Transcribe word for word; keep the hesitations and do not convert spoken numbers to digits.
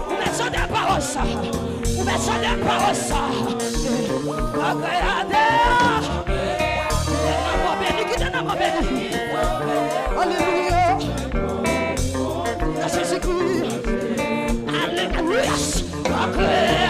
Ou mèt chante pawòl sa. Ou mèt chante pawòl sa. Agreade. Kite nan mò beni, kite nan mò beni. Alelouya. Nan Jezikri. Alelouya. Agreade.